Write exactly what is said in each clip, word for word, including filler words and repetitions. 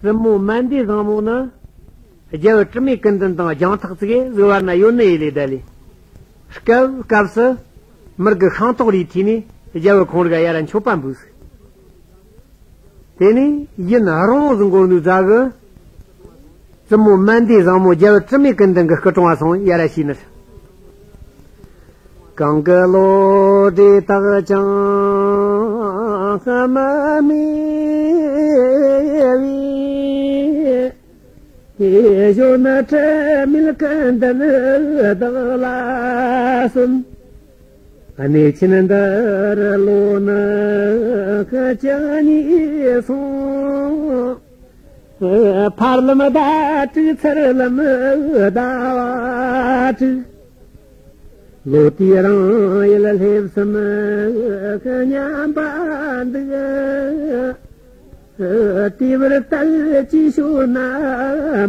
བཙུན་མོ་མན་དེ་བཟང་མོ་ནི། རྒྱལ་བུ་དྲི་མེད་ཀུན་ལྡན་དང་རྒྱང་ཐག་ཅིག་གི་གཟིགས་བར་ན་ཡོད་ནི་ཡེ་ལེ་ད་ལེ། སྐབས་སྐབས་སུ་མི་དགེ་ཤིང་ཏོག་རིའི་མཐིལ་ནས་རྒྱལ་བུ་ཁོང་རིག་ཡར་མཆོད་པ་འབུལ་ཟིག་དེ་ནས་ཡུན་རིང་བོ་ཟིག་འགོར་ནུས་ཙ་གི། བཙུན་མོ་མན་དེ་བཟང་མོ་རྒྱལ་བུ་དྲི་མེད་ཀུན་ལྡན་གྱི་སྐུ་དྲུང་བ་སོང་ཡར་ཞུས་ནི། གང་གི་བློ་གྲོས་དག་ཀྱང་མི་སྨྲ་བའི། གཞོན་ནུ་དྲི་མེད་ཀུན་ལྡན་བདག་ལ་གསོན། གནས་ཆེན་འདིར་ལོ་ནི་བཅུ་གཉིས་སོང་། ཕར་ལམ་ཟླ་དྲུག་ཚུར་ལམ་ཟླ་བ་དྲུག་ལོ་དེའི་རིང་ཡུལ་སླེབས་སམ་སྙམ་པ་འདུག་དེ་བར་དལ་གྱིས་ཤོར་ན་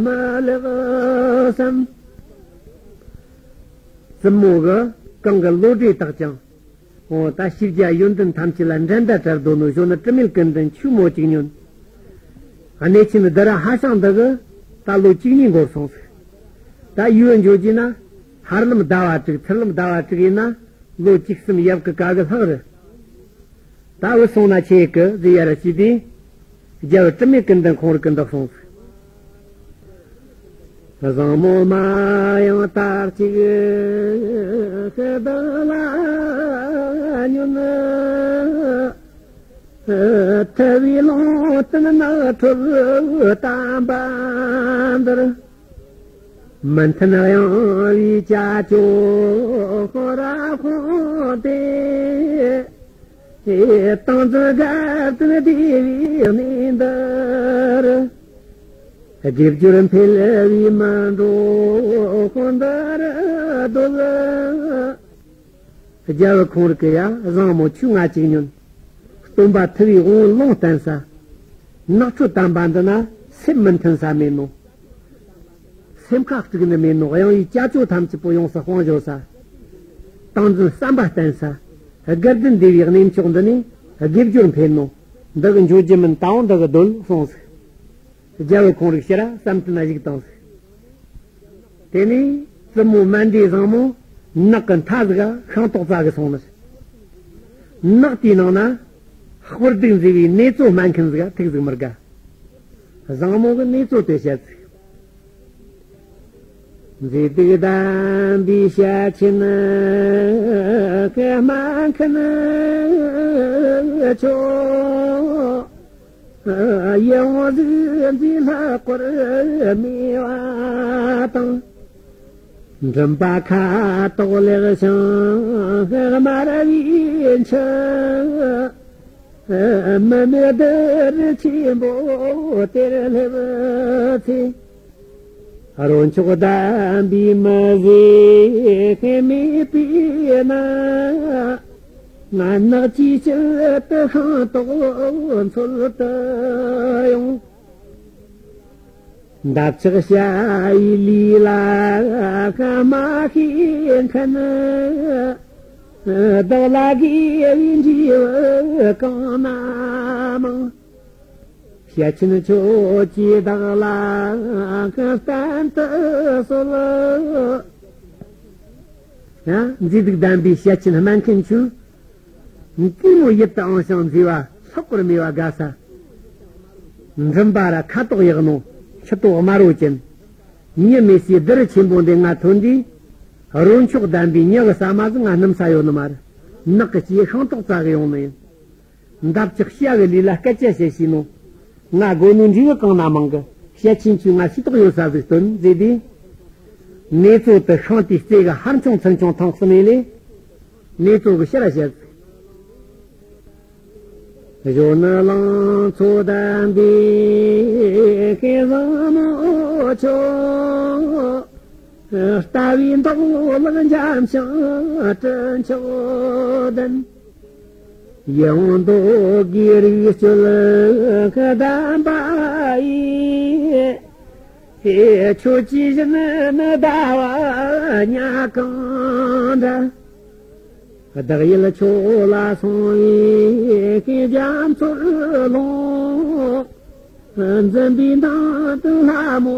མི་ལེགས་སམ། བཙུན་མོ་གི་གང་གི་བློ་གྲོས་དག་ཀྱང་། འོ་ད་ཕྱུགས་རྒྱལ་ཡོན་ཏན་ཐམས་ཅད་ལ་འགྲན་ཟླ་བྲལ་འདོད་ནོ་གཞོན་ནུ་དྲི་མེད་ཀུན་ལྡན་ཆུ་མོ་གཅིག་ཉོན། གནས་ཆེན་དྷ་ར་ཧ་ཤང་འདི་གི་ད་ལོ་བཅུ་གཉིས་འགོར་སོང་ཟིག་ད་ཡུལ་འགྱོ་རྒྱུ་ན་ཕར་ལམ་ཟླ་བ་དྲུག་ཚུར་ལམ་ཟླ་བ་དྲུག་ཡིན་ན་ལོ་བཅུ་གསུམ་ཡབ་ཀྱི་ག་གི་ལྷག་རེད། ད་བུད་སོང་ན་ཆེ་གི་ཟེར་ཡ་ར་ཞུས་དུས། རྒྱལ་བུ་དྲི་མེད་ཀུན་ལྡན་ཁོང་རུ་ཀུན་བདག་སོང་ཟིག་བཟང་མོ་མ་ཡང་དར་ཅིག་བདག་ལ་ཉོན། ཐུ་བའི་ལུང་བསྟན་ནགས་ཁྲོད་དམ་པ་འདིར། མི་མཐུན་གཡང་བའི་ཅ་ཅོ་ཧོ་ར་ཧོ་དེ། ཏང་འཛིན་དགའ་སྟོན་བདེ་བའི་གནས་འདིར། དགེ་སྦྱོར་འཕེལ་བའི་མི་འགྲོ་འདིར་སྡོད། རྒྱལ་བུ་ཁོང་རིག་གི་ཡ་བཟང་མོ་ཆུ་ང་གཅིག་ཉོན། སྟོན་པ་ཐུ་བའི་དབང་ལུང་བསྟན་ས། ནགས་ཁྲོད་དམ་པ་འདི་ན་སེམས་མི་མཐུན་ས་མེད་ནོ། སེམས་ཁ་དཀྲུགས་ནི་མེད་ནོ། གཡང་བའི་ཅ་ཅོ་ཐམས་ཅད་པོ་ཡོངས་སུ་སྤང་བཞོ་ས། ཏིང་འཛིན་བསམ་པ་བརྟན་ས། དགའ་ལྡན་སྡེ་བའི་གནས་མཆོག་འདི་ནས་དགེ་སྦྱོར་འཕེལ་ནོ། འདི་གི་འགྱོ་རྒྱུ་མིན། ད་འོང་འདི་གི་སྡོད་གསུངས་ཟིག་རྒྱལ་བུ་ཁོང་རིག་ཕྱིར་བསམ་གཏན་ན་བཞུགས་བཏང་ཟིག་དེ་ནས་བཙུན་མོ་མན་དེ་བཟང་མོ་ནགས་ཀྱི་མཐའ་ཟིག་ག་ཤིང་ཏོག་བཙའ་གི་སོང་ནི། ནགས་དེའི་ནང་ན་དཔེར་སྡུག་མཛེས་པའི་ནེ་ཙོ་སྨན་མཁན་ཟིག་ག་ཐུག་ཟིག་མི་དགའ། བཟང་མོ་གི་ནེ་ཙོ་དེ་བཤད་ཟིག་མཛེས་སྡུག་ལྡན་པའི་བྱ་ཆེན་སྨན་མཁན་ཁྱོད། ཡིད་འོང་གཟུགས་མཛེས་ལྷག་པར་མོས་པ་དང་། མགྲིན་པ་ཁ་དོག་ལེགས་ཤིང་དམར་བའི་མཆུ། མི་མེད་བདུད་རི་ཆེན་པོ་དེར་སླེབས་ཚེ། རོ་མཆོག་ལྡན་པའི་མི་ཟེར་མེད་པས་ན། ང་ནགས་ཀྱི་དཀྱིལ་དུ་ཤིང་ཏོག་འཚོལ་དུ་ཡོང་། འདབ་ཆགས་བྱ་ཡི་ལུས་ལ་མ་ཤེས་མཁན། བདག་ལ་དགེ་བའི་འབྲས་བུ་གང་ན་མང་། བྱ་ཆེན་ཁྱོད་ཀྱིས་བདག་ལ་བསྟན་དུ་གསོལ། ཡང་མཛེས་སྡུག་ལྡན་པའི་བྱ་ཆེན་སྨན་མཁན་ཁྱོད། ལྟད་མོ་ཡིད་དུ་འོང་ཞིང་མཛེས་པ་ལྷག་པར་མོས་པ་དགའ་ས། མགྲིན་པ་ར་ཁ་དོག་ཡག་ནོ། མཆུ་ཏོ་དམར་བོ་ཅན། མྱི་མེད་སའི་བདུད་རི་ཆེན་པོ་འདི་ང་ཐོན་དུས། རོ་མཆོག་ལྡན་པའི་མྱི་གི་ཟ་མ་ཟིག་ང་སྣུམ་ས་ཡོད་ནི་མ་རེད། ནགས་ཀྱི་སྐྱེས་ཤིང་ཏོག་བཙའ་གི་ཡོང་ནི་ཡིན། འདབ་ཆགས་བྱ་གི་ལུས་ལ་སྐད་ཆ་བཤད་ཤེས་ནོ། ང་དགོས་ནོ་འབྲས་བུ་གང་ན་མང་གི། བྱ་ཆེན་ཁྱོད་ང་ཤེས་རྟོགས་ཡོད་ས་ཟིག་སྟོན་མཛེས་དུས། ནེ་ཙོ་དེ་ཤིང་དེའི་རྩེ་གི་ཧར་ཆུང་ཚུར་ཆུང་ཐང་གསུམ་ཡིན་ལེ། ནེ་ཙོ་གི་ཕྱིར་བཤད། གཞོན་ནུ་ལང་ཚོ་ལྡན་པའི་ཤེས་བཟང་མོ་ཁྱོད། ལྟ་བའི་མདོག་ལེགས་འཇམ་ཞིང་དྲི་མཆོག་ལྡན། ཡིད་འོང་མདོག་གི་རིགས་སྤྱོད་ལྡན་པ་ཡིས། ཁྱོད་ཀྱི་བཞིན་ནི་ཟླ་བ་ཉ་གང་འདྲ། བདག་ཡིད་ཁྱོད་ལ་སོང་བའི་རྒྱ་མཚོར་ལྷུང་། འཛིན་པའི་མདངས་དང་ལྷ་མོ་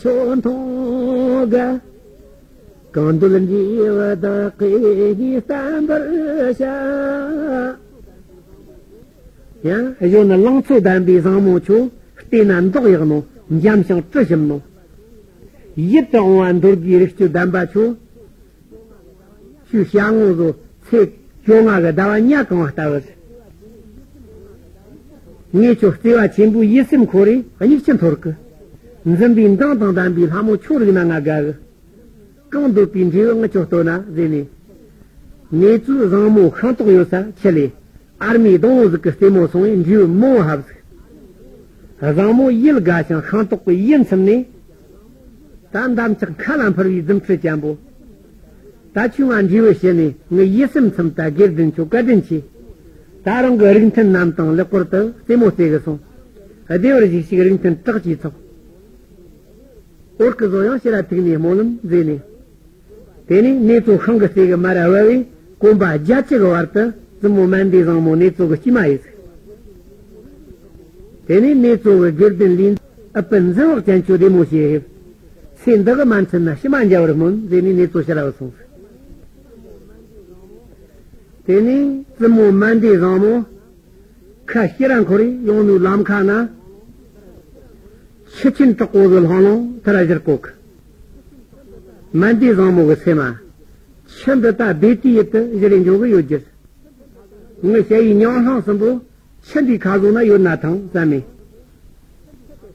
ཁྱོད་མཐོང་གི། གང་འདུལ་འདྲིས་བུ་དག་གིས་བསྟན་པར་བྱ། ཡང་གཞོན་ནུ་ལང་ཚོ་ལྡན་པའི་བཟང་མོ་ཁྱོད། བལྟས་ན་མདོག་ཡག་ནོ། འཇམ་ཞིང་དྲི་ཞིམ་ནོ། ཡིད་དུ་འོང་བ་འདོད་དགུའི་རིགས་སུ་ལྡན་པ་ཁྱོད། ཁྱོད་ཞལ་ངོ་བཟོ་ཚེས་བཅོ་ལྔ་གི་ཟླ་བ་ཉ་གང་བ་ལྟ་བུ། ངས་ཁྱོད་བརྩེ་བ་ཆེན་པོའི་ཡིད་སེམས་འཁོར་རེ་སྙིགས་ཆུ་འཐོར་གི། འཛིན་པའི་མདངས་དང་ལྡན་པའི་ལྷ་མོ་ཁྱོད་རིག་ན་ང་དགའ་གི། གང་འདོད་པའི་འབྲས་བུ་ངི་ཁྱོད་སྟོན་ན་ཟེར་ནས། གནས་ཚུལ་བཟང་མོ་ཤིང་ཏོག་ཡོད་ས་ཆུ་ལས། ཨར་མའི་སྡོང་བོ་ཟིག་གི་རྩེ་མོ་སོང་བས་འབྲས་བུ་མང་བོ་ཧབ་ཟིག། བཟང་མོ་ཡིད་དགའ་ཞིང་ཤིང་ཏོག་གི་ཡིད་ཚིམ་ནས། ད་འདམ་ལྕག་མཁའ་ལ་འཕུར་བའི་རྫུ་འཕྲུལ་ཅན་པོ། ད་ཁྱོས་ང་འབྲས་བུ་བྱིན་ནས་ངའི་ཡིད་སེམས་ཚིམ། ད་དགེ་འདུན་ཁྱོད་བཀའ་དྲིན་ཆེ། ད་རང་གི་རིགས་མཐུན་རྣམས་དང་ལེགས་པར་དུ་རྩེ་མོ་རྩེ་གི་སོང་། བདེ་བར་གཤེགས་ཤིག་རིགས་མཐུན་བྲག་ཅེས་ཚོགས། འོར་གི་བཟོ་ཡང་ཕྱི་ར་ཐུག་ནས་སྨོན་ལམ་མཛད་ནས། དེ་ནས་གནས་ཚོ་ཤིང་གི་རྩེ་གི་མར་བབས་པས་གོམ་པ་བརྒྱད་ཅུ་གི་བར་དུ་བཙུན་མོ་མན་དེ་བཟང་མོ་གནས་ཚོ་གི་དཀྱུས་མ་ཡིན། དེ་ནས་གནས་ཚོ་གི་དགེ་འདུན་ལས་ཨུཏྤལ་འཛིན་བག་ཅན་ཁྱོད་བདེ་མོ་བྱས་ཕེབས། ཚེ་འདི་གི་མ་འཚལ་ན་ཕྱི་མ་འཇལ་བར་སྨོན་ཟེར་ནས་གནས་ཚོ་ཕྱི་ར་བུད་སོང་། དེ་ནས་བཙུན་མོ་མན་དེ་བཟང་མོ་ཁ་ཕྱིར་ར་འཁོར་རེ་ཡོང་ནུས་ལམ་ཁ་ན། ཆུ་ཆེན་དྲག་པོ་གི་ལྷང་ལྷང་དེ་ར་བཞུར་གོ་གི། མན་དེ་བཟང་མོ་གི་སེམས་མ། ཆུ་འདི་ད་བདེ་དུས་ཡིད་དུ་བཞུར་རེ་འཇོག་གི་ཡོད་རྒྱུ། ངའི་ཞ་ཡི་མྱང་ལྷང་གསུམ་པོ་ཆུ་འདིའི་ཁ་ཟུང་ན་ཡོད་ན་ཐང་བསམ་མེ།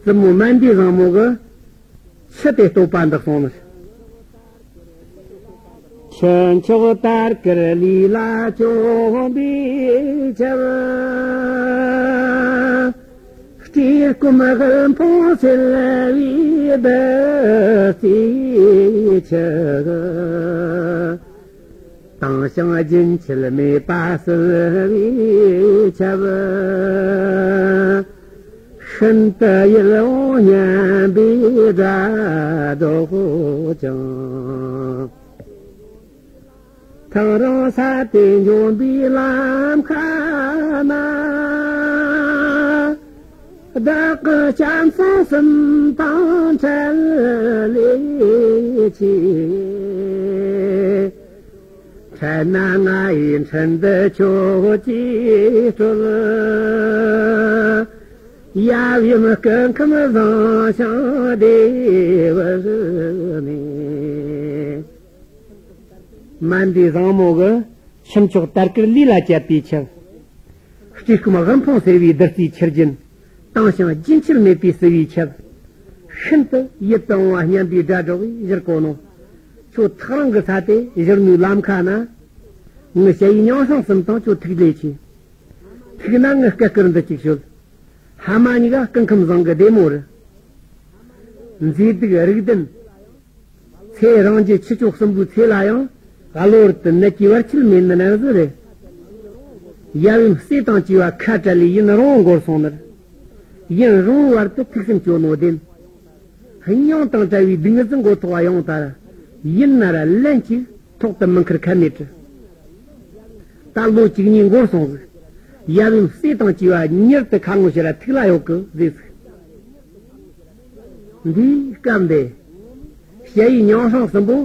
བཙུན་མོ་མན་དེ་བཟང་མོ་གི་ཆུ་དེ་བསྟོད་པ་འདི་གསུངས་ནས། ཆུ་མཆོག་དར་དཀར་ལུས་ལ་བཅོམ་པའི་ཆབ། བཀྲེས་སྐོམ་དབུལ་ཕོངས་སེལ་བའི་བདུད་རྩིའི་ཆུ། དྭངས་ཤིང་རྒྱུན་ཆད་མེད་པ་བསིལ་བའི་ཆབ། ཤིན་ཏུ་ཡིད་འོང་སྙན་པའི་སྒྲ་སྒྲོག་ཅིང་། ཐག་རིང་ས་དེ་འཇོམས་པའི་ལམ་ཁ་ན། བདག་གི་སྤྱན་ཚང་གསུམ་དང་འཕྲད་ལས་ཆེ། འཕྲད་ན་ང་ཡི་འཕྲིན་འདི་ཁྱོད་ཀྱིས་སྒྲོལ། ཡབ་ཡུམ་སྐུ་ཁམས་བཟང་ཞིང་བདེ་བར་གནས། མན་དེ་བཟང་མོ་གི་ཆུ་མཆོག་དར་དཀར་ལུས་ལ་བཅད་པའི་ཆབ། བཀྲེས་སྐོམ་དབུལ་ཕོངས་སེལ་བའི་བདུད་རྩིའི་ཆུ་རྒྱུན། དྭངས་ཤིང་རྒྱུན་ཆད་མེད་པའི་བསིལ་བའི་ཆབ། ཤིན་ཏུ་ཡིད་དུ་འོང་བ་སྙན་པའི་སྒྲ་སྒྲོག་པས་བཞུར་གོ་ནོ། ཁྱོད་ཐག་རིང་གི་ས་དེ་བཞུར་ནུས་ལམ་ཁ་ན། ངའི་ཞ་ཡི་མྱང་ལྷང་གསུམ་དང་ཁྱོད་ཐུག་ལས་ཆེ། ཐུག་ན་ངའི་སྐད་སྐུར་འདི་གཅིག་ཤོད། ཕ་མ་གཉིས་ཀ་སྐུ་ཁམས་བཟང་གི་བདེ་མོ་རེད། མཛེས་སྡུག་རིག་ལྡན། ཚེ་རིང་རྒྱུ་ཁྱི་ཁྱོད་གསུམ་པོའི་ཚེ་ལ་ཡང་གློ་བུར་དུ་ནད་ཀྱི་བར་ཆད་མེད་ནི་ནང་བཟོ་རེད། ཡབ་ཡུམ་སྲས་དང་བཅས་པ་ཁ་བྲལ་ལས་ཡུན་རིང་བོ་འགོར་སོང་ནི་རེད། ཡུན་རིང་བོའི་བར་དུ་ཐུགས་སེམས་སྐྱོ་ནོ་བདེན། སྙིང་དང་བྲལ་བའི་སྡུག་བསྔལ་ཟིག་མགོ་ཐོག་བ་ཡོང་ད་ར། ཡིན་ན་ར་ལན་གཅིག་ཐོག་ཏུ་མི་འཁུར་ཁ་མེད་དྲི། ད་ལོ་གཅིག་གཉིས་འགོར་སོང་ཟིག། ཡབ་ཡུམ་སྲས་དང་བཅས་པ་མྱུར་དུ་ཁ་ངོ་ཕྱིར་ར་ཐུག་ལ་ཡོད་གི་ཟེར་ཟིག། འདིའི་སྐབས་འདི། ཞ་ཡི་མྱང་ལྷང་གསུམ་པོ།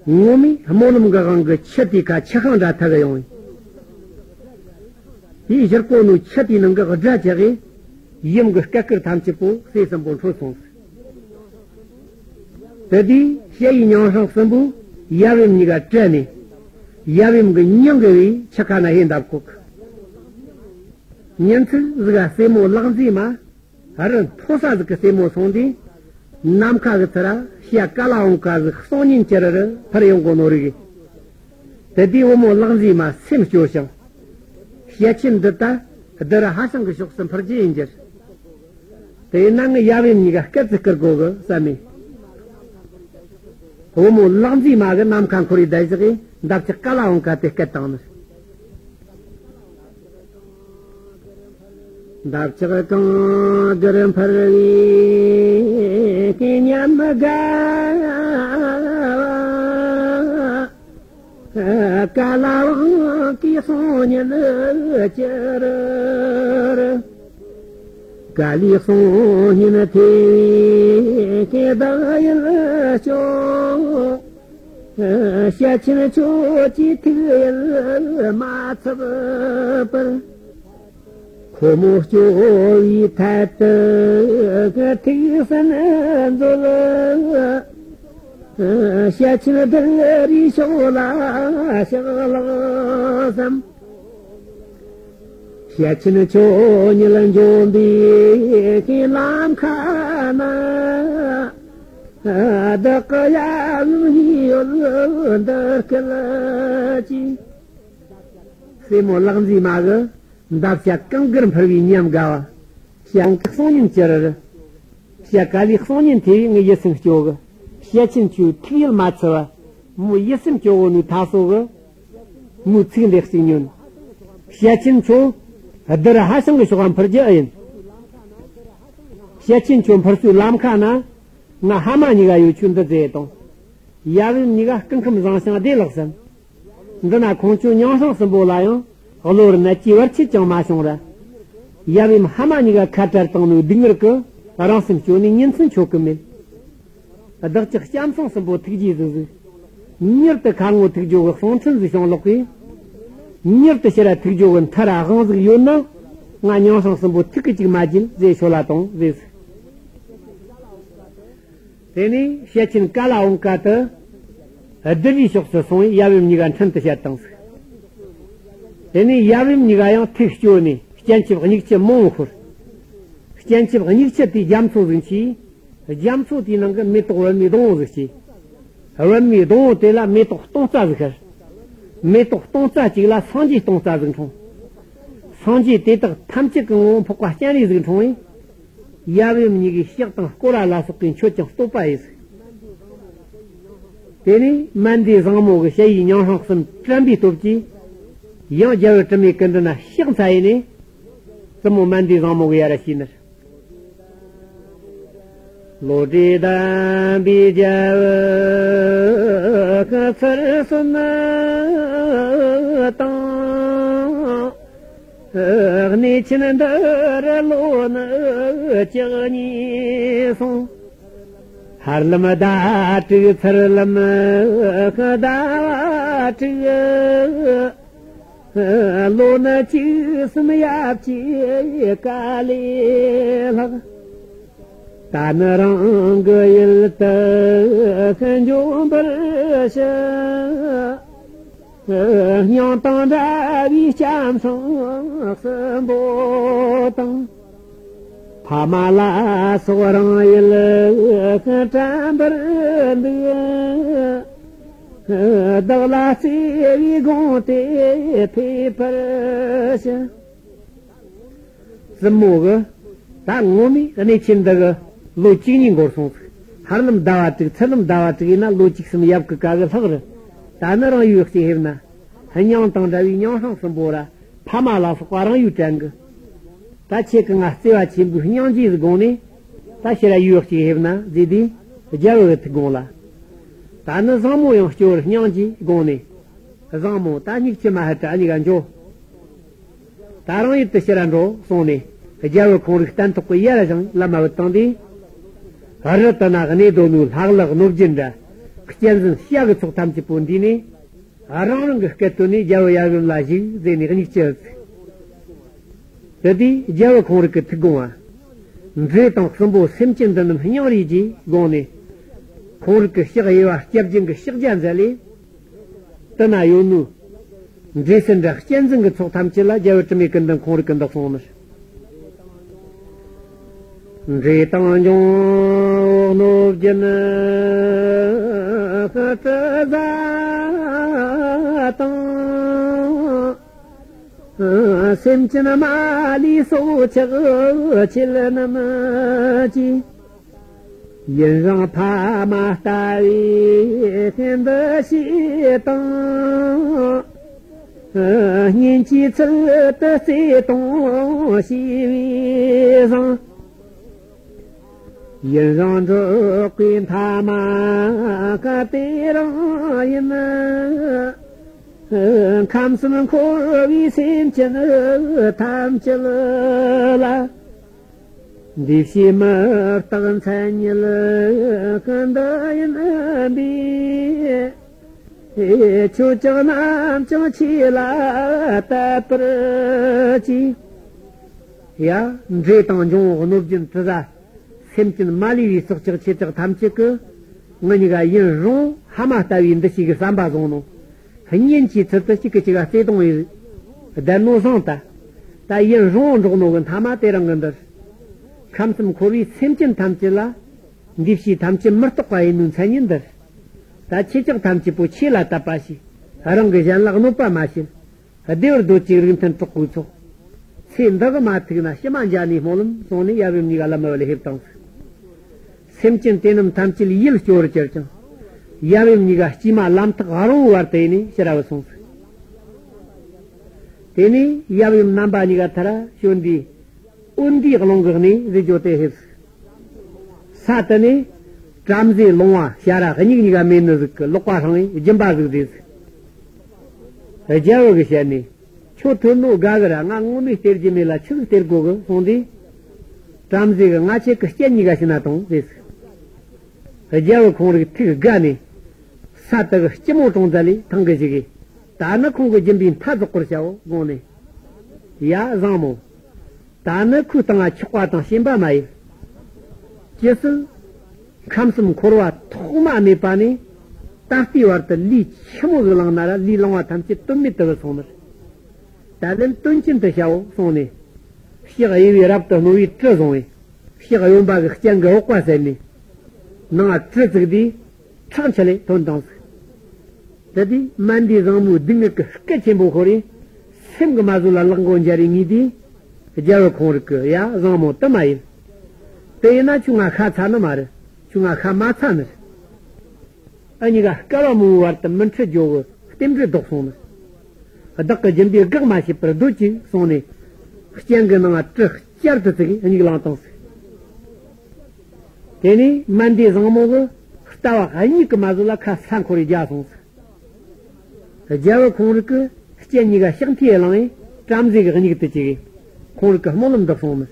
ངོ་མས་སྨོན་ལམ་གི་དབང་གིས་ཆུ་དེའི་ཁ་ཆུ་ཤིང་འདྲ་ཐག་གི་ཡོང་བས། དེའི་བཞུར་གོ་ནོ་ཆུ་དེའི་ནང་གི་སྒྲ་ཆགས་གིས། ཡུམ་གྱི་སྐད་སྐུར་ཐམས་ཅད་པོ་སྲས་གསུམ་པོ་འཕྲོད་སོང་། དེ་དུས་ཞ་ཡི་མྱང་ལྷང་གསུམ་པོས་ཡབ་ཡུམ་གཉིས་ཀ་བཀྲལ་ནས། ཡབ་ཡུམ་གྱི་མྱིང་གི་བའི་ཆུ་ཁ་ན་ཧེ་འདབས་ཁོག་ཉིན་ཚིག་ཟིག་ག་སྲས་མོ་ལག་མཛེས་མ། རི་མཐོ་ས་ཟིག་གི་སྲས་མོ་སོང་དུས། ནམ་མཁའ་གི་ཚུ་ར་བྱ་ཀ་ལ་འོང་ཀ་ཟིག་གསུང་ཉིན་གྱི་རི་རུ་འཕུར་ཡོང་གོ་ནོ་རིག་གི། དེ་དུས་བུ་མོ་ལག་མཛེས་མ་སེམས་སྐྱོ་ཞིང་། བྱ་ཁྱི་འདི་ད་བདུད་རི་ཧ་ཤང་གི་ཕྱོགས་སུ་འཕུར་རྒྱུ་ཡིན་རྒྱུ། དེས་ན་ངས་ཡབ་ཡུམ་གཉིས་ཀ་སྐད་ཅིག་སྐུར་དགོ་གི་བསམ་མེ། བུ་མོ་ལག་མཛེས་མ་གི་ནམ་མཁའ་འཁོར་བའི་བརྡ་བཞག་གིས་འདབ་ཆགས་ཀ་ལ་འོང་ཀ་དེ་སྐད་བཏང་ནི། འདབ་ཆགས་གང་དགར་འཕུར་བའི་སྐད་ཉམས་དགའ་བ། ཀ་ལ་བ་གི་སོང་ཉིན་ལ་ཅི་རུ། ཀ་ལིའི་གསུང་སྙན་ཐོས་བདག་ཡིད་སྐྱོ། ཞལ་ཆེམས་ཁྱོད་ཀྱི་ཐུགས་ཡིད་མ་ཚིམ་པར། ཁོ་མོ་སྐྱོ་བའི་ཐད་དུ་ཐུགས་སུན་འཛུལ། ཞལ་ཆེམས་བདུད་རིའི་ཕྱོགས་ལ་ཕྱག་ལག་བསམ། ཞལ་ཆེམས་ཁྱོད་ཉིད་འབྱོན་པའི་ལམ་ཁ་ན། བདག་གི་ཡབ་ཡུམ་གཉིས་ཡོད་འདི་སྐད་ཅེས། སྲས་མོ་ལག་མཛེས་མ་གི་འདབ་བྱ་གངས་དཀར་འཕུར་བའི་ཉམས་དགའ་བ། ཞལ་གསུང་སྙན་གྱི་རི་རི། ཞལ་ཀ་ལིའི་གསུང་སྙན་ཐོས་པས་ངའི་ཡིད་སེམས་སྐྱོ་གི། ཞལ་ཆེམས་ཁྱོད་ཐུགས་ཡིད་མ་ཚིམ་པ། མོའི་ཡིད་སེམས་སྐྱོ་བོ་ནུས་ཐ་སོ་གི། མོའི་ཚིག་འདི་གཅིག་ཉོན། ཞལ་ཆེམས་ཁྱོད་བདུད་རི་ཧ་ཤང་གི་ཕྱོགས་ལ་འཕུར་རྒྱུ་ཨེ་ཡིན། ཞལ་ཆེམས་ཁྱོད་འཕུར་སའི་ལམ་ཁ་ན། ང་ཕ་མ་གཉིས་ཀ་ཡོད་ཆོག་འདི་ཟེར་དང་། ཡབ་ཡུམ་གཉིས་ཀ་སྐུ་ཁམས་བཟང་ཞིང་བདེ་ལེགས་སམ། འདི་ན་ཁོང་ཁྱོད་མྱང་སྲང་གསུམ་པོ་ལ་ཡང་གློ་བུར་ནད་ཀྱི་བར་ཆད་ཀྱང་མ་བྱུང་ར། ཡབ་ཡུམ་ཕ་མ་གཉིས་ཀ་ཁ་བྲལ་བཏང་ནས་སྡུག་བསྔལ་གྱིས་རང་སེམས་སྐྱོ་ནས་ཉིན་མཚན་འཆོར་གི་མེད། བདག་ཅག་ལྕམ་སྲང་གསུམ་པོ་ཐུགས་རྗེས་གཟིགས་གཟིགས། མྱུར་དུ་ཁ་ངོ་ཐུག་རྒྱུ་གི་གསུང་འཕྲིན་ཟིག་བྱུང་ལོག་གིས། མྱུར་དུ་ཕྱིར་ར་ཐུག་རྒྱུ་གི་མཐའ་ར་དབང་ཟིག་ཡོད་ན། ང་མྱང་སྲང་གསུམ་པོ་ཐུག་གི་ཅིག་མ་བརྗེད་ཟེར་ཤོ་ལ་དང་ཟེར་ཟིག། དེ་ནས་ཞལ་ཆེམས་ཀ་ལ་འོང་ཀ་དུ། བདུད་རིའི་ཕྱོགས་སུ་སོང་བས་ཡབ་ཡུམ་གཉིས་ཀ་འཕྲིན་དུ་བཤད་བཏང་ཟིག། དེ་ནས་ཡབ་ཡུམ་གཉིས་ཀ་ཡང་ཐུགས་སྐྱོ་ནས་སྤྱན་ཆབ་མྱིག་ཆུ་མང་བོ་ཤོར། སྤྱན་ཆབ་མྱིག་ཆུ་དེའི་རྒྱ་མཚོ་ཟིག་མཆིས། རྒྱ་མཚོ་དེའི་ནང་གི་མེ་ཏོག་པད་མའི་སྡོང་བོ་ཟིག་སྐྱེས། པད་མའི་སྡོང་བོ་དེ་ལ་མེ་ཏོག་སྟོང་རྩ་ཟིག་ཤར། མེ་ཏོག་སྟོང་རྩ་གཅིག་ལ་སངས་རྒྱས་སྟོང་རྩ་ཟིག་འཁྲུངས། སངས་རྒྱས་དེ་དག་ཐམས་ཅད་ཀྱི་ངོ་བོ་འཕགས་པ་སྤྱན་རས་གཟིགས་འཁྲུངས་པས། ཡབ་ཡུམ་གཉིས་ཀྱིས་ཕྱག་དང་སྐོར་ར་ལ་སོགས་པས་མཆོད་ཅིང་བསྟོད་པ་ཡིས། དེ་ནས་མན་དཱི་བཟང་མོ་གི་ཞ་ཡི་མྱང་སྲང་གསུམ་དྲན་པའི་སྟོབས་ཀྱིས། ཡང་རྒྱལ་བུ་དྲི་མེད་ཀུན་ལྡན་ན་ཕྱག་འཚལ་ཡས་ནས། བཙུན་མོ་མན་དཱི་བཟང་མོ་གིས་ཡར་ར་ཞུས་ནི། བློ་གྲོས་ལྡན་པའི་རྒྱལ་བུ་ཚུར་གསོན་དང་། གནས་ཆེན་འདི་རུ་ལོ་ནི་བཅུ་གཉིས་སོང་། ཧར་ལམ་ཟླ་དྲུག་ཚུར་ལམ་ཟླ་བ་དྲུག། ལོ་ནི་བཅུ་གསུམ་ཡབ་ཀྱི་བཀའ་ལས་ལྷག། ད་ནི་རང་གི་ཡུལ་དུ་འབྱོན་པར་ཞུ། སྙིང་དང་འདྲ་བའི་ལྕམ་སྲང་གསུམ་པོ་དང་། ཕ་མ་ལ་སོགས་རང་ཡུལ་དྲན་པར་འདུག། བདག་ལ་བརྩེ་བའི་དགོངས་དེ་ཕེབས་པར་ཞུ། བཙུན་མོ་གིས། ད་ངོ་མས་གནས་ཆེན་འདི་གི་ལོ་བཅུ་གཉིས་འགོར་སོང་ཟིག། ཧར་ལམ་ཟླ་བ་དྲུག་ཚུར་ལམ་ཟླ་བ་དྲུག་ཡིན་ན་ལོ་བཅུ་གསུམ་ཡབ་ཀྱི་བཀའ་གི་ལྷག་རེད། ད་ནི་རང་ཡུལ་གཅིག་ཕེབས་ན། སྙིང་དང་འདྲ་བའི་མྱང་སྲང་གསུམ་པོ་ར་ཕ་མ་ལ་སོགས་པ་རང་ཡུལ་དྲན་གི། ད་ཁྱེད་ཀྱིས་ང་བརྩེ་བ་ཆེན་པོའི་སྙིང་རྗེ་ཟིག་དགོངས་ནས། ད་ཕྱིར་ར་ཡུལ་གཅིག་ཕེབས་ན་ཟེར་དུས་རྒྱལ་བུ་གི་ཐུགས་དགོངས་ལ། ད་ནི་བཟང་མོ་ཡང་སྐྱོ་བར་སྙིང་རྗེ་དགོངས་ནས། བཟང་མོ་ད་མྱིག་ཆུ་མ་ཧད་དྲ་གཉིས་ཀ་འགྱོ། ད་རང་ཡུལ་དུ་ཕྱིར་ར་འགྲོ་གསུངས་ནས་རྒྱལ་བུ་ཁོང་རིགས་སྟན་ཐོག་གི་ཡར་བཞེངས་ལམ་མ་བུད་བཏང་དུས། རི་དེ་ན་གནས་སྡོད་ནོའི་ལྷ་ལག་གནོད་སྦྱིན་དྲ་གཅན་གཟན་བྱ་གི་ཚོགས་ཐམས་ཅད་པོ་འདུས་ནས། རང་རང་གི་སྐད་བཏོན་ནས་རྒྱལ་བུ་ཡབ་ཡུམ་ལ་བཞུགས་ཟེར་ནས་གཉིས་ཀྱི། དེ་དུས་རྒྱལ་བུ་ཁོང་རིགས་ཀྱི་ཐུགས་དགོངས་པ། འདྲེ་དང་སྲིན་པོ་སེམས་ཅན་འདི་རྣམས་སྙིང་རུས་ཀྱིས་དགོངས་ནས། ཁོང་རིགས་ཀྱི་ཕྱག་གཡས་པ་སྐྱབས་སྦྱིན་གྱི་ཕྱག་རྒྱ་མཛད་ལས། དེ་ན་ཡོད་ནོ། འདྲེ་སྲིན་དྲ་གཅན་གཟན་གྱི་ཚོགས་ཐམས་ཅད་ལ་རྒྱལ་བུ་དྲི་མེད་ཀུན་ལྡན་ཁོང་རིགས་ཀྱིས་འདི་གསུངས་ནི། འདྲེ་དང་འབྱུང་པོ་གནོད་སྦྱིན་དྲི་ཟ་དང་། སེམས་ཅན་མ་ལུས་སྲོག་ཆགས་ཁྱེད་རྣམས་ཀྱིས། ཡུན་རིང་ཕ་མ་ལྟ་བའི་འདུ་ཤེས་དང་། སྙིང་རྗེའི་ཚུལ་དུ་བརྩེ་དང་ཞི་བའི་བཟང་། ཡུན་རིང་འགྲོགས་པའི་མཐའ་མ་དེ་རང་ཡིན། ཁམས་གསུམ་འཁོར་བའི་སེམས་ཅན་ཐམས་ཅད་ལ། འདི་ཕྱི་མི་རྟག་མཚན་ཉིད་ཀུན་འདི་ཡིན་པས། ཁྱོད་ཀྱང་ནམ་ཀྱང་ཆོས་ལ་དད་པར་གྱིས། ཡ། འདྲེ་དང་འབྱུང་བོ་གནོད་སྦྱིན་དྲི་ཟ། སེམས་ཅན་མ་ལུས་པའི་སྲོག་ཆགས་ཆེ་ཆགས་ཐམས་ཅད་ཀྱིས་ང་གཉིས་ཀ་ཡུན་རིང་ཕ་མ་ལྟ་བུའི་འདུ་ཤེས་ཀྱི་བསམ་པ་བཟུང་ནོ། གཉེན་གྱི་ཚུལ་དུ་གཅིག་གིས་གཅིག་ག་བརྩེ་དུང་ཡོད་བསྡད་ནོ་བཟང་ད། ད་ཡུན་རིང་འགྲོགས་ནོ་གི་མཐའ་མ་དེ་རིང་གི་འདིར། ཁམས་གསུམ་འཁོར་བའི་སེམས་ཅན་ཐམས་ཅད་ལ། འདི་ཕྱི་ཐམས་ཅད་མི་རྟག་པ་ཡིན་ནོའི་མཚན་ཉིད་འདིར། ད་ཁྱེད་ཅག་ཐམས་ཅད་པོ་ཆོས་ལ་དད་པ་བྱས། རང་གི་གཞན་ལ་གནོད་པ་མ་བྱེད། བདེ་བར་སྡོད་ཅིག་རིགས་མཐུན་གྲོགས་པོའི་ཚོགས། ཚེ་འདི་གི་མ་ཐུག་ན་ཕྱི་མ་མཇལ་ནས་སྨོན་ལམ་གསུངས་ནས་ཡབ་ཡུམ་གཉིས་ཀ་ལམ་མེ་བ་ལས་ཕེབས་བཏང་ཟིག་སེམས་ཅན་དེ་རྣམས་ཐམས་ཅད་ཡིད་སྐྱོ་བར་གྱུར་ཅིང་། ཡབ་ཡུམ་གཉིས་ཀ་སྐྱེས་མ་ལམ་ཐག་རིང་བོའི་བར་དུ་ཡིན་ནས་ཕྱིར་ར་བུད་སོང་ཟིག་དེ་ནས་ཡབ་ཡུམ་རྣམ་པ་གཉིས་ཀ་ཐར་བྱོན་དུས། འོན་ཏེ་གླིང་གི་གནས་ཟེར་རྒྱུ་དེ་ཕེབས་ཟིག་ས་དེ་ནས་བྲམ་ཟེ་ལོང་བ་ཞ་ར་གཉིས་གཉིས་ཀ་མེད་ནི་ཟིག་གི་ལོག་པ་སྲང་བའི་སྦྱིན་པ་ཟིག་བཟོས་ཟིག་རྒྱལ་བུ་གི་ཞལ་ནས། ཁྱོད་ཐོན་ནོ་དགའ་གི་ར། ང་ངོ་མས་སྟེར་རྒྱུ་མེད་ལ་ཆི་ཟིག་སྟེར་དགོ་གི་གསུངས་དུས། བྲམ་ཟེ་གིས་ང་ཁྱེད་ཀྱི་སྤྱན་གཉིས་ཀ་བྱིན་ན་ཐོངས་ཟེར་ཟིག་རྒྱལ་བུ་ཁོང་རིག་ཐུགས་དགའ་ནས། ས་དེ་གི་སྐྱི་མོ་དྲོང་ཙ་ལས་ཐང་གི་ཞིག་གིས། ད་ནི་ཁོང་གི་སྦྱིན་པའི་མཐའ་རྫོགས་པར་བྱའོ་དགོངས་ནས། ཡ་བཟང་མོ། ད་ནི་ཁོའི་སྟེང་ང་ཆགས་པ་དང་ཞེན་པ་མ་ཡིན། ཅི་སྲིད་ཁམས་གསུམ་འཁོར་བ་ཐོག་མ་མེད་པ་ནས་ད་ལྟའི་བར་དུ་ལུས་ཆི་མོ་ཟིག་བླངས་ན་ར་ལུས་བླངས་པ་ཐམས་ཅད་དོན་མེད་དུ་བུད་སོང་ནི་རེད། ད་ལན་དོན་ཆེན་དུ་བྱའོ་གསུངས་ནས། ཕྱག་གཡས་པས་རབ་ཏུ་རྣོ་བའི་གྲི་བཟུང་བས། ཕྱག་གཡོན་པ་གིས་སྤྱན་གྱི་འོག་པ་བསལ་ནས། ནང་གྲི་བཙུགས་དུས། ཁྲག་འཁྱིལ་ལས་ཐོན་བཏང་ཟིག་དེ་དུས་མན་དེ་བཟང་མོའི་སྡུག་བསྔལ་གྱི་སྐད་ཆེན་པོ་ཤོར་རེ། སེམས་ཀྱིས་མ་བཟོད་ལ་ལག་མགོ་འབྱར་རེ་ངུས་དུས། རྒྱལ་བུ་ཁོང་རིག་གིས་ཡ་བཟང་མོ་དེ་མ་ཡིན། དེ་ཡིན་ན་ཁྱོད་ང་ཤ་ཚ་ནི་མ་རེད། ཁྱོད་ང་ཤ་མ་ཚ་ནི་རེད། ཨ་གཉིས་ཀ་སྐལ་བ་མང་བོའི་བར་དུ་མི་འཕྲད་རྒྱུ་གི་རྟེན་འབྲེལ་ལྡོག་སོང་ནི། བདག་གི་སྦྱིན་པས་དགག་མ་བྱས་པར་སྡོད་ཅིག་གསུངས་ནས། སྤྱན་གྱི་ནང་ང་གྲི་བསྐྱར་དུ་བཙུགས་གཉིད་ལངས་བཏང་ཟིག་དེ་ནས་མན་དེ་བཟང་མོ་གིས་ལྟ་བ་གཉིད་ཀྱིས་མ་བཟོད་ལ་ཁ་ས་འཁོར་རེ་རྒྱག་སོང་ཟིག་རྒྱལ་བུ་ཁོང་རིག་གི་སྤྱན་གཉིས་ཀ་ཕྱག་མཐིལ་བླངས་ནས་བྲམ་ཟེ་གི་མྱིག་ཏུ་བྱས། ཁོང་རིག་གི་སྨོན་ལམ་འདེབས་སོང་ནི།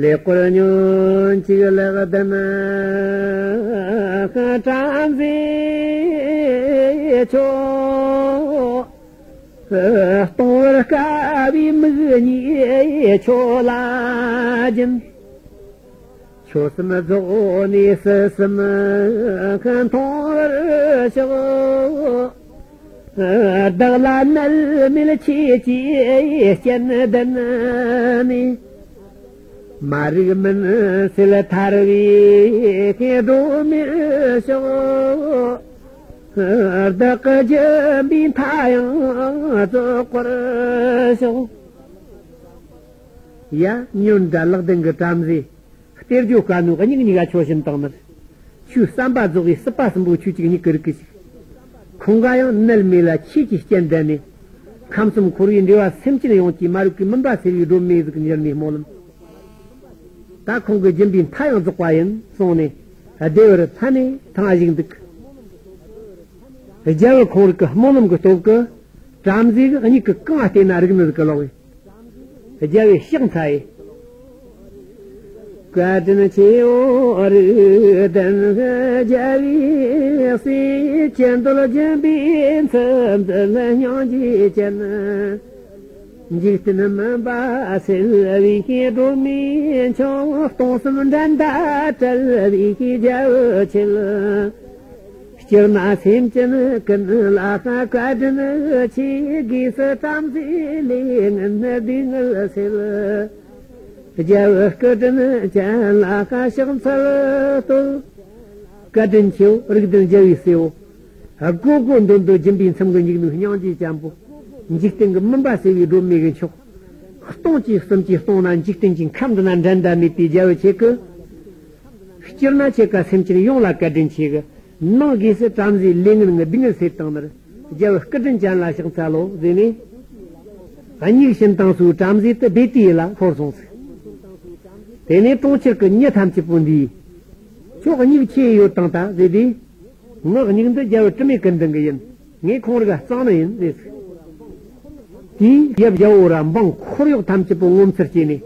ལེགས་པར་ཉོན་ཅིག་ལེགས་ལྡན་བྲམ་ཟེ་ཁྱོད། གཏོང་བར་དཀའ་བའི་མིག་གཉིས་ཁྱོད་ལ་སྦྱིན། ཆོས་གསུམ་རྫོགས་ནས་སྲིད་གསུམ་མཐོང་བར་ཤོག་བདག་ལ་མནལ་མེད་ཆོས་ཀྱི་སྤྱན་ལྡན་ནས། མ་རིག་མུན་སེལ་ཐར་བའི་སྒྲོན་མེར་ཤོག་བདག་གི་སྦྱིན་པའི་མཐའ་ཡང་རྫོགས་པར་ཤོག་ཡ། ཉོན་དྲ་ལེགས་ལྡན་གྱི་བྲམ་ཟེ། སྟེར་རྒྱུ་དཀའ་ནོ་མྱིག་གཉིས་ཀ་ཁྱོད་བྱིན་བཏང་ནི་རེད། ཁྱོའི་བསམ་པ་རྫོགས་པའི་སྲིད་པ་གསུམ་པོ་ཁྱོད་ཅིག་མྱིག་གིས་རིག་གི་ཞིག་ཁོང་ག་ཡང་མནལ་མེད་ལ་ཆོས་ཀྱི་སྤྱན་ལྡན་ནས། ཁམས་གསུམ་འཁོར་བའི་འབྲེལ་བ་སེམས་ཅན་ཡོངས་ཀྱི་མ་རིག་པའི་མུན་པ་སེལ་བའི་སྒྲོན་མེ་ཟིག་འགྱུར་ནས་སྨོན་ལམ། ད་ཁོང་གི་སྦྱིན་པའི་མཐའ་ཡང་རྫོགས་པ་ཡིན་གསུངས་ནས་བདེ་བར་ཕན་ནས་ཐང་བཞུགས་འདུག་རྒྱལ་བུ་ཁོང་རིག་གི་སྨོན་ལམ་གྱི་སྟོབས་ཀྱིས་བྲམ་ཟེ་གི་མྱིག་གིས་གང་བལྟས་ན་རིག་ནི་ཟིག་གི་ལོག་ཡིན། རྒྱལ་བའི་ཕྱག་འཚལ་ཡི། བཀའ་དྲིན་ཆེའོ་རིགས་ལྡན་རྒྱལ་བའི་སྲས། ཆོས་འདུལ་སྦྱིན་པའི་མཚམས་འཛིན་སྙིང་རྗེ་ཅན། འཇིག་རྟེན་མུན་པ་སེལ་བའི་སྒྲོན་མེ་མཆོག་སྟོང་གསུམ་འགྲན་ཟླ་བྲལ་བའི་རྒྱལ་བུ་ཁྱེད། སྤྱིར་ན་སེམས་ཅན་ཀུན་ལ་བཀའ་དྲིན་ཆེ། དགོས་སུ་བྲམ་ཟེའི་ལས་ངན་སྡུག་བསྔལ་སེལ། རྒྱལ་བུ་སྐུ་དྲིན་ཅན་ལ་ཕྱག་འཚལ་བསྟོད། བཀའ་དྲིན་ཆེའོ་རིགས་ལྡན་རྒྱལ་བའི་སྲས་པོ། དགོས་དགོས་འདོད་འདོད་སྦྱིན་པའི་མཚམས་ཀྱི་འཇུག་ནུས་སྙིང་རྗེ་ཅན་པོ། འཇིག་རྟེན་གྱི་མུན་པ་སེལ་བའི་སྒྲོན་མེ་གི་མཆོག་སྟོང་གཅིག་གསུམ་གྱིས་སྟོང་ན་འཇིག་རྟེན་གྱི་ཁམས་འདི་ན་འགྲན་ཟླ་མེད་པའི་རྒྱལ་བུ་ཁྱེད་ཀྱིས། སྤྱིར་ན་ཁྱེད་ཀ་སེམས་ཅན་ཡོངས་ལ་བཀའ་དྲིན་ཆེ་གི། ནང་སྒོས་སུ་བྲམ་ཟེའི་ལས་ངན་ངི་སྡུག་བསྔལ་སེལ་བཏང་ནི་རེད། རྒྱལ་བུ་སྐུ་དྲིན་ཅན་ལ་ཕྱག་འཚལ་ལོ་ཟེར་ནས། མྱིག་བྱིན་བཏང་སའི་བྲམ་ཟེ་དེ་སྦས་དུས་ཡུལ་ལ་འཁོར་སོང་ཟིག་དེ་ནས་གྲོང་ཁྱེར་གྱི་མྱི་ཐམས་ཅད་པོ་འདུས། ཁྱོད་མྱིག་ཆི་ཡོད་བཏང་ད་ཟེར་དུས། ངའི་མྱིག་འདི་རྒྱལ་བུ་དྲི་མེད་ཀུན་ལྡན་གྱི་ཡིན། ངས་ཁོང་རིག་ག་གཙང་ནི་ཡིན་ཟེར་ཟིག་དེས་ཡབ་རྒྱལ་པོ་ར་འབངས་འཁོར་གཡོག་ཐམས་ཅད་པོ་ངོ་མཚར་སྐྱེས་ནས།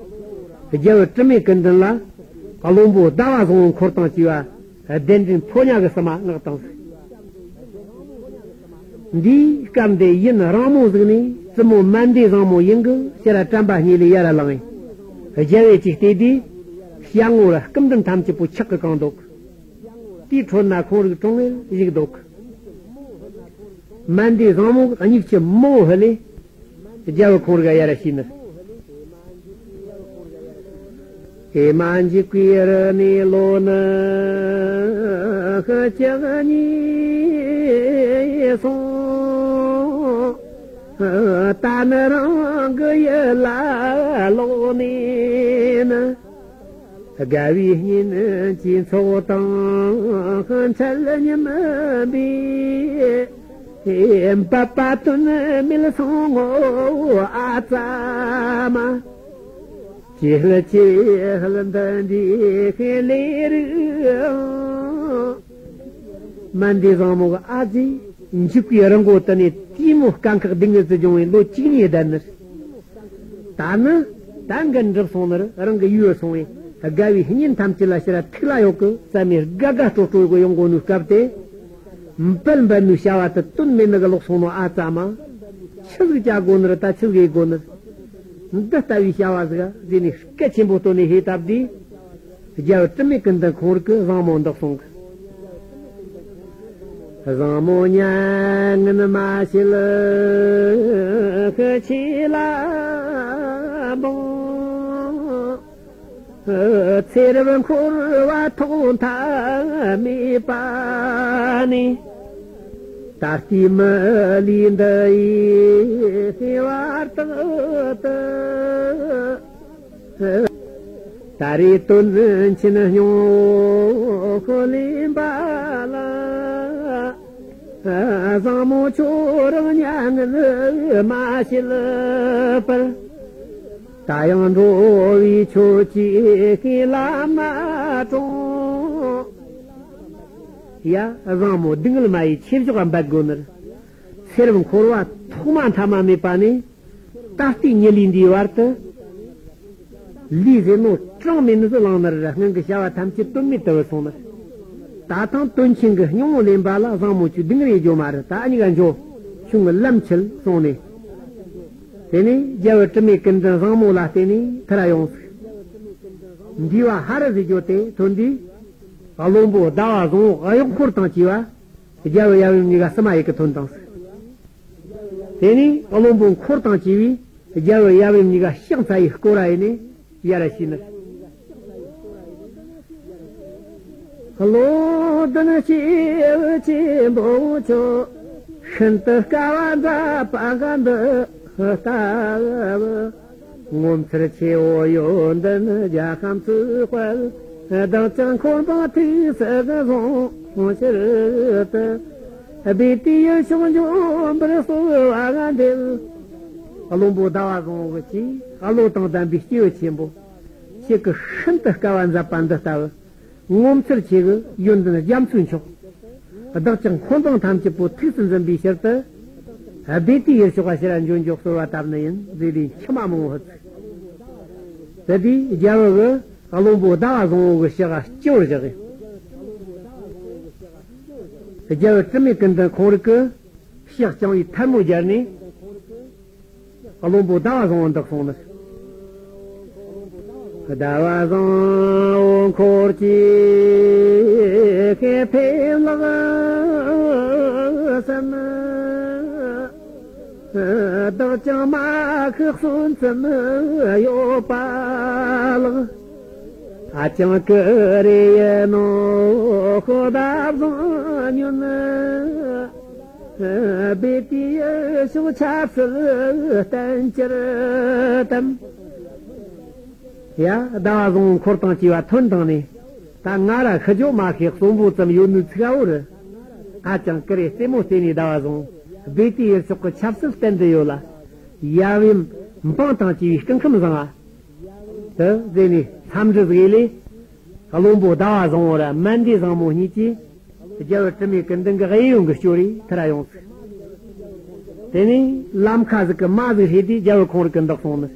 རྒྱལ་བུ་དྲི་མེད་ཀུན་ལྡན་ལ་བློན་པོ་ཟླ་བ་བཟང་བོ་འཁོར་དང་བཅས་པ་གདན་འདྲེན་ཕོ་ཉ་གི་བསུ་མ་མངགས་བཏང་ཟིག་འདིའི་སྐབས་འདི་ཡུན་རིང་མོ་ཟིག་ནས་བཙུན་མོ་མན་དེ་བཟང་མོ་ཡིན་གི་ཕྱིར་ར་དྲན་པ་སྙེ་ལས་ཡར་ལངས། རྒྱལ་བུ་ཅིག་བལྟས་དུས་ཞལ་ངོ་ར་སྐུ་མདུན་ཐམས་ཅད་པོ་ཆག་གི་གང་འདུག་དེའི་ཁྲོད་ན་ཁོང་རིག་གྲོང་ངེར་བཞུགས་འདུག་མན་དེ་བཟང་མོ་གི་མིག་ཆུ་མོ་ཧི་ལས། རྒྱལ་བུ་ཁོང་རིག་ཡར་ཞུས་ནི། ཨེ་མ་འཇིགས་པའི་རི་ནས་ལོ་ནི་ཁ་ཅག་གཉིས་སོང་། ད་ནི་རང་གི་ཡུལ་ལ་ལོག་ནས་ནི། དགའ་བའི་གཉེན་གྱི་ཚོགས་དང་འཕྲད་ཉིན་པའི། འབད་པ་དོན་མེད་སོང་ངོ་ཨ་ཙ་མ། ཅི་ལ་ཅི་ལ་འདི་འདྲའི་ལས་རིགས། མན་དེ་བཟང་མོ་གི་ཨ་ཙི་འཇིགས་པའི་རི་མགོ་དེ་ནས་དེ་མོ་དཀའ་ཁག་སྡུག་བསྔལ་དུ་སྦྱོང་བའི་ལོ་གཅིག་གཉིས་བསྡད་ནི། ད་ནི་ད་འགན་འགྲུབ་སོང་ནི་རང་གི་ཡུལ་སོང་བས་དགའ་བའི་གཉེན་ཐམས་ཅད་ལ་ཕྱིར་ཐུགས་ལ་ཡོད་གི་བསམ་མི་དགའ་དགའ་སྤྲོ་སྤྲོ་གི་ཡོང་གོ་ནོའི་སྐབས་དེ། འབད་འབད་ནོའི་བྱ་བ་དེ་དོན་མེད་ནི་གི་ལོག་སོང་ནོ་ཨ་ཙ་མ། ཆི་ཟིག་བྱ་དགོ་ནི་རེད་ད་ཆི་ཟིག་ཡེད་དགོ་ནི་རེད། འདི་ལྟ་བུའི་བྱ་བ་ཟིག་ཟེར་ནས་སྐད་ཆེན་པོ་བཏོན་ནས་ཧེ་སྟབས་དུས། རྒྱལ་བུ་དྲི་མེད་ཀུན་ལྡན་ཁོང་རིག་གི་བཟང་མོ་འདུག་སོང་གི། བཟང་མོ་མྱ་ངན་མ་བྱེད་ཁི་ཆེ་ལ་འབུངས། ཚེ་རབས་འཁོར་བ་ཐོག་མཐའ་མེད་པ་ནས། ད་ལྟའི་མི་ལུས་འདི་ཡི་བར་དག་ཏུ། ད་རེས་དོན་ཆེན་སྙིང་པོ་ལེན་པ་ལ། བཟང་མོ་ཁྱོད་རང་མྱ་ངན་མ་བྱེད་པར། ད་ཡང་འགྲོ་བའི་ཆོས་ཀྱི་ལམ་ན་དྲོངས། ཡ། བཟང་མོ་སྡུག་བསྔལ་མ་ཡི་ཆོས་བཞག་འབད་དགོ་ནི་རེད། ཚེ་རབས་འཁོར་བ་ཐོག་མ་མཐའ་མ་མེད་པ་ནས། ད་ལྟའི་མྱི་ལུས་འདིའི་བར་དུ། ལུས་ཟེར་ནོ་གྲངས་མེད་ནི་ཟིག་བླངས་ནི་རེད། སྔོན་གྱི་བྱ་བ་ཐམས་ཅད་དོན་མེད་དུ་བུད་སོང་ནི་རེད། ད་ཐེངས་དོན་ཆེན་གྱི་སྙིང་པོ་ལེན་པ་ལ་བཟང་མོ་ཁྱོད་སྡུག་བསྔལ་ཡེད་རྒྱུ་མ་རེད། ད་གཉིས་ཀ་འགྱོ། ཁྱོད་ཀྱི་ལམ་ཁྱེར་སོང་ནས། དེ་ནས་རྒྱལ་བུ་དྲི་མེད་ཀུན་ལྡན་བཟང་མོ་ལ་བརྟེན་ནས་ཐར་ཡོང་ཟིག་འདི་བ་ཧ་རི་ཟེར་རྒྱུ་དེ་ཐོན་དུས། བློན་པོ་ཟླ་བ་བཟང་བོ་གཡོག་འཁོར་དང་བཅས་པ། རྒྱལ་བུ་ཡབ་ཡུམ་གཉིས་ཀ་བསུ་མ་ཡེད་གི་ཐོན་དང་ཟིག་དེ་ནས་བློན་པོ་འཁོར་དང་བཅས་པས་རྒྱལ་བུ་ཡབ་ཡུམ་གཉིས་ཀ་ཕྱག་འཚལ་ཡི་སྐོར་ར་ཡིན་ནས་ཡར་ཞུས་ནི། བློན་ལྡན་སྐྱེས་བུ་ཆེན་པོ་མཆོག་ཤིན་ཏུ་དཀའ་བ་མཛད་པ་འདི་ལྟ་བུ། ངོ་མཚར་ཆེ་བོ་ཡོན་ཏན་རྒྱལ་ཁམས་སུ་དཔལ། བདག་ཅག་འཁོར་དང་ཐུགས་སུ་བཟུང་ཕྱིར་དུ། སྦས་དུས་ཡུལ་ཕྱོགས་འབྱོན་པར་གསོལ་བ་འདེབས། བློན་པོ་ཟླ་བ་བཟང་བོ་གིས་བློ་དང་ལྡན་པའི་སྐྱེས་བུ་ཆེན་པོ། ཁྱེད་ཀྱིས་ཤིན་ཏུ་དཀའ་བ་མཛད་པ་འདི་ལྟ་བུ། ངོ་མཚར་ཆེ་གི་ཡོན་ཏན་རྒྱ་མཚོའི་མཆོག་བདག་ཅག་འཁོར་དང་ཐམས་ཅད་པོ་ཐུགས་སུ་འཛིན་པའི་ཕྱིར་དུ། སྦས་དུས་ཡུལ་ཕྱོགས་ཕྱིར་འབྱོན་འཇུག་གསོལ་བ་བཏབ་ནི་ཡིན་ཟེར་ཏེ་མཆི་མ་མང་བོ་ཧུད། དེ་དུས་རྒྱལ་བུ་གིས་བློན་པོ་ཟླ་བ་བཟང་བོ་གི་ཕྱག་སྤྱི་བོར་བཞག་གི། རྒྱལ་བུ་དྲི་མེད་ཀུན་ལྡན་ཁོང་རིག་གི་ཕྱག་བརྐྱང་བའི་ཐལ་མོ་སྦྱར་ནས། བློན་པོ་ཟླ་བ་བཟང་བོ་འདུག་སོང་ནི། ཟླ་བ་བཟང་བོ་འཁོར་གྱིས་ཕེབས་ལགས་སམ། བདག་ཀྱང་མ་ཤི་གསོན་ཙམ་ཡོད་པ་ལགས། ཨ་ཅང་ཀི་རེ་ཡེ་ནོ་ཁོ་ཟླ་བཟང་ཉོན། སྦས་དུས་ཡུལ་ཕྱོགས་ཆབ་སྲིད་བརྟན་གྱུར་ཏམ། ཡ། ཟླ་བ་བཟང་བོ་འཁོར་དང་བཅས་པ་ཐོན་དང་ནས། ད་ང་ར་ཤི་རྒྱུ་མ་ཤེས་གསོན་པོ་ཙམ་ཡོད་ནི་ཚིག་འོ་རེད། ཨ་ཅང་ཀི་རེ་རྩེད་མོ་རྩེ་ནས་ཟླ་བ་བཟང་བོ། སྦས་དུས་ཡུལ་ཕྱོགས་ཀྱི་ཆབ་སྲིད་བརྟན་དུ་ཡོད་ལ། ཡབ་ཡུམ་འབངས་དང་བཅས་པའི་སྐུ་ཁམས་བཟང་ང་། དུ་ཟེར་ནས་འཚམས་འདྲི་ཟིག་ལས། བློན་པོ་ཟླ་བ་བཟང་བོ་ར་མན་དེ་བཟང་མོ་གཉིས་ཀྱིས་རྒྱལ་བུ་དྲི་མེད་ཀུན་ལྡན་གྱི་གཡས་གཡོན་གྱི་ཞོར་རེ་ཐར་ཡོང་ཟིག་དེ་ནས་ལམ་ཁ་ཟིག་གི་མ་ཟིག་ཧྲིལ་དུས་རྒྱལ་བུ་ཁོང་རིག་གི་འདུག་སོང་ནི།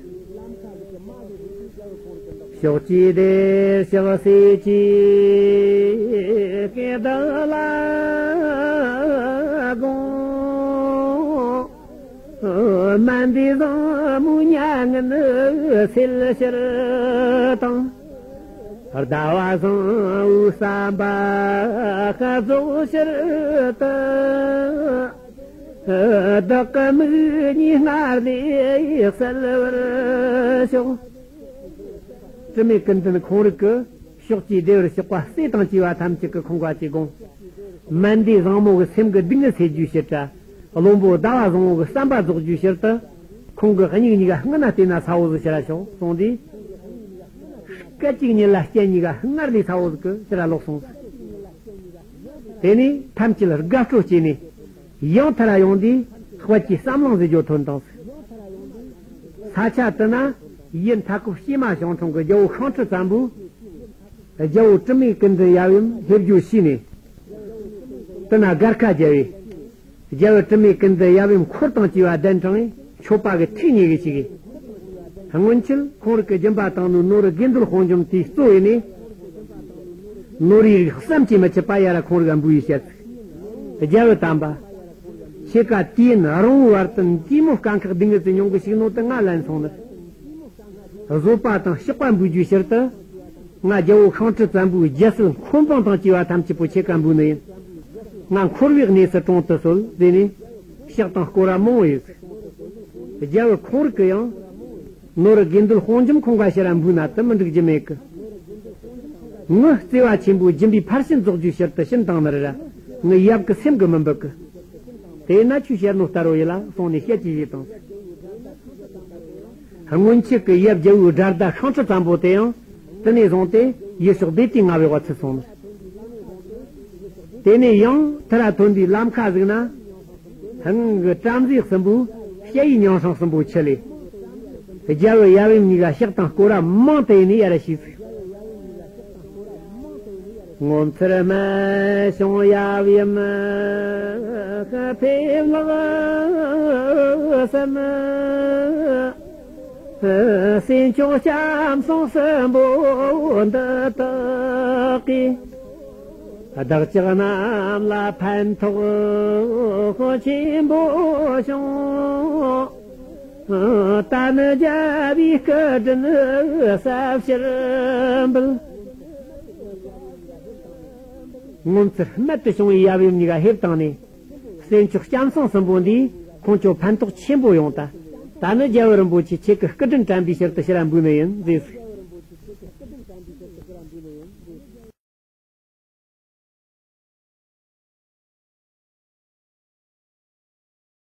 ཕྱོགས་ཀྱི་བདེ་གཤེགས་སྲས་ཀྱི་སྐད་བདག་ལ་དགོངས། མན་དེ་བཟང་མོ་མྱ་ངན་སེལ་ཕྱིར་དང་། ཟླ་བ་བཟང་བོའི་བསམ་པ་རྫོགས་ཕྱིར་དུ། བདག་གི་མིག་གཉིས་སྔར་ལས་གསལ་བར་ཤོག། དྲི་མེད་ཀུན་ལྡན་ཁོང་རིག་གི་ཕྱོགས་ཀྱི་བདེ་བར་གཤེགས་པ་སྲས་དང་བཅས་པ་ཐམས་ཅད་ཀྱི་ཁོང་ག་ཅེས་དགོངས། མན་དེ་བཟང་མོ་གི་སེམས་ཀྱི་སྡུག་བསྔལ་སེལ་རྒྱུའི་ཕྱིར་དྲ། བློན་པོ་ཟླ་བ་བཟང་བོ་གི་བསམ་པ་རྫོགས་རྒྱུའི་ཕྱིར་དུ། ཁོང་གི་མིག་གཉིས་ཀ་སྔ་ན་བལྟས་ན་ཚ་བོ་ཟིག་ཕྱིར་ར་ཤོག་གསུངས་ཏེ། སྐད་ཅིག་ཉིད་ལ་སྤྱན་གཉིས་ཀ་སྔར་ལས་ཚ་བོ་ཟིག་གི་ཕྱིར་ར་ལོག་སོང་ཟིག། དེ་ནས་ཐམས་ཅད་དགའ་སྤྲོ་སྐྱེས་ནས། ཡང་ཐར་ར་ཡོང་དུས་དཔལ་གྱི་བསམ་བློ་ཟེར་རྒྱུ་ཐོན་བཏང་ཟིག། ས་ཆ་དེ་ན་ཡུལ་མཐའ་འཁོབ་ཤེ་མ་ཞང་གྲོང་གི་རྒྱལ་པོ་ཤིང་ཁྲི་བཙན་པོས། རྒྱལ་པོ་དྲི་མེད་ཀུན་ལྡན་ཡབ་ཡུམ་ལྷོད་རྒྱུ་ཤེས་ནས། དེ་ན་སྒར་ཁ་རྒྱབ་པས། རྒྱལ་པོ་དྲི་མེད་ཀུན་ལྡན་ཡབ་ཡུམ་འཁོར་དང་བཅས་པ་གདན་དྲངས་ནས་མཆོད་པ་གི་ཐིག་ཉེ་གི་བྱས་གི། སྔོན་ཆད་ཁོང་རིག་གི་སྦྱིན་པ་བཏང་ནོ་ནོར་བུ་དགེ་འདུན་དཔུང་འཇོམས་དེ་གཙོ་བོ་ནས། ནོར་བུའི་རིགས་བསམ་གྱིས་མི་ཁྱབ་པ་ཡར་ར་ཁོང་རིག་ག་འབུལ་བའི་ཕྱིར། རྒྱལ་པོ་དམ་པ། ཁྱེད་ཀ་དུས་ཡུན་རིང་བོའི་བར་དུ་འདི་མོ་དཀའ་ཁག་སྡུག་བསྔལ་དུ་མྱོང་གི་བཅུག་ནོ་དེ་ང་ལན་སོང་ནི། བཟོད་པ་དང་གཤེགས་པ་འབུལ་རྒྱུའི་ཕྱིར་དུ། ང་རྒྱལ་པོ་ཤིང་ཁྲི་བཙན་པོའི་རྒྱལ་སྲིད་འཁོན་དཔང་དང་བཅས་པ་ཐམས་ཅད་པོ་ཁྱེད་ཀ་འབུལ་ནི་ཡིན། ང་འཁོར་བའི་གནས་སུ་དྲུང་དུ་གསོལ་ཟེར་ནས། ཕྱག་དང་སྐོར་ར་མང་བོ་ཡོད། རྒྱལ་པོ་ཁོང་རིག་གི་ཡང་། ནོར་བུ་དགེ་འདུན་དཔུང་འཇོམས་ཁོང་ག་ཕྱིར་ར་འབུལ་ན་དེ་མི་འགྲིག་རྒྱུ་མེད་གི། ངི་བརྩེ་བ་ཆེན་པོའི་སྦྱིན་པའི་ཕར་ཕྱིན་རྫོགས་རྒྱུའི་ཕྱིར་དུ་ཕྱིན་བཏང་ནི་རེད་ར། ངི་ཡབ་ཀྱི་སེམས་ཀྱིས་མི་འབུད་གི། དེས་ན་ཁྱོས་བཤད་ནོ་ལྟར་རོ་ཡིན་ལ་གསུངས་ནས་བཤད་ཀྱི་བཞེས་དང་། སྔོན་ཆད་ཀྱི་ཡབ་རྒྱལ་པོའི་དགྲ་ཟླ་ཤིང་ཁྲི་བཙན་པོ་དེ་ཡང་དེ་ནས་བཟུང་སྟེ་ཡུལ་ཕྱོགས་བདེ་དུས་མངའ་བའི་དབུ་ཚུད་སོང་ནི། དེ་ནས་ཡང་ཐར་ར་ཐོན་དུས་ལམ་ཁ་ཟིག་ན། སྔོན་གྱི་བྲམ་ཟེ་གསུམ་པོས་ཞ་ཡི་མིང་སྲིང་གསུམ་པོ་ཁྲིད་ལས། རྒྱལ་པོ་ཡབ་ཡུམ་གཉིས་ཀ་ཕྱག་དང་སྐོར་ར་མང་དུ་ཡིན་ནས་ཡར་ར་ཞུས་ཟིག། ངོ་མཚར་རྨད་བྱུང་ཡབ་ཡུམ་ཕེབས་ལགས་སམ། སྲས་མཆོག་ལྕམ་སྲིང་གསུམ་པོ་འདི་དག་གིས། བདག་ཅག་རྣམས་ལ་ཕན་ཐོགས་ཆེན་པོ་བྱུང་། ད་ནི་རྒྱལ་པོའི་སྐུ་དྲིན་གསལ་ཕྱིར་འབུལ། ངོ་མཚར་རྨད་དུ་བྱུང་བའི་ཡབ་ཡུམ་གཉིས་ཀ་ཕེབས་བཏང་ནས། སྲས་མཆོག་ལྕམ་སྲིང་གསུམ་པོ་འདིས་ཁོང་ཁྱོད་ཕན་ཐོགས་ཆེན་པོ་ཡོང་ད། ད་ནི་རྒྱལ་པོ་རིན་པོ་ཆེ་ཁྱེད་ཀྱི་སྐུ་དྲིན་དྲན་པའི་ཕྱིར་དུ་ཕྱིར་ར་འབུལ་ནི་ཡིན་ཟེར་ཟིག།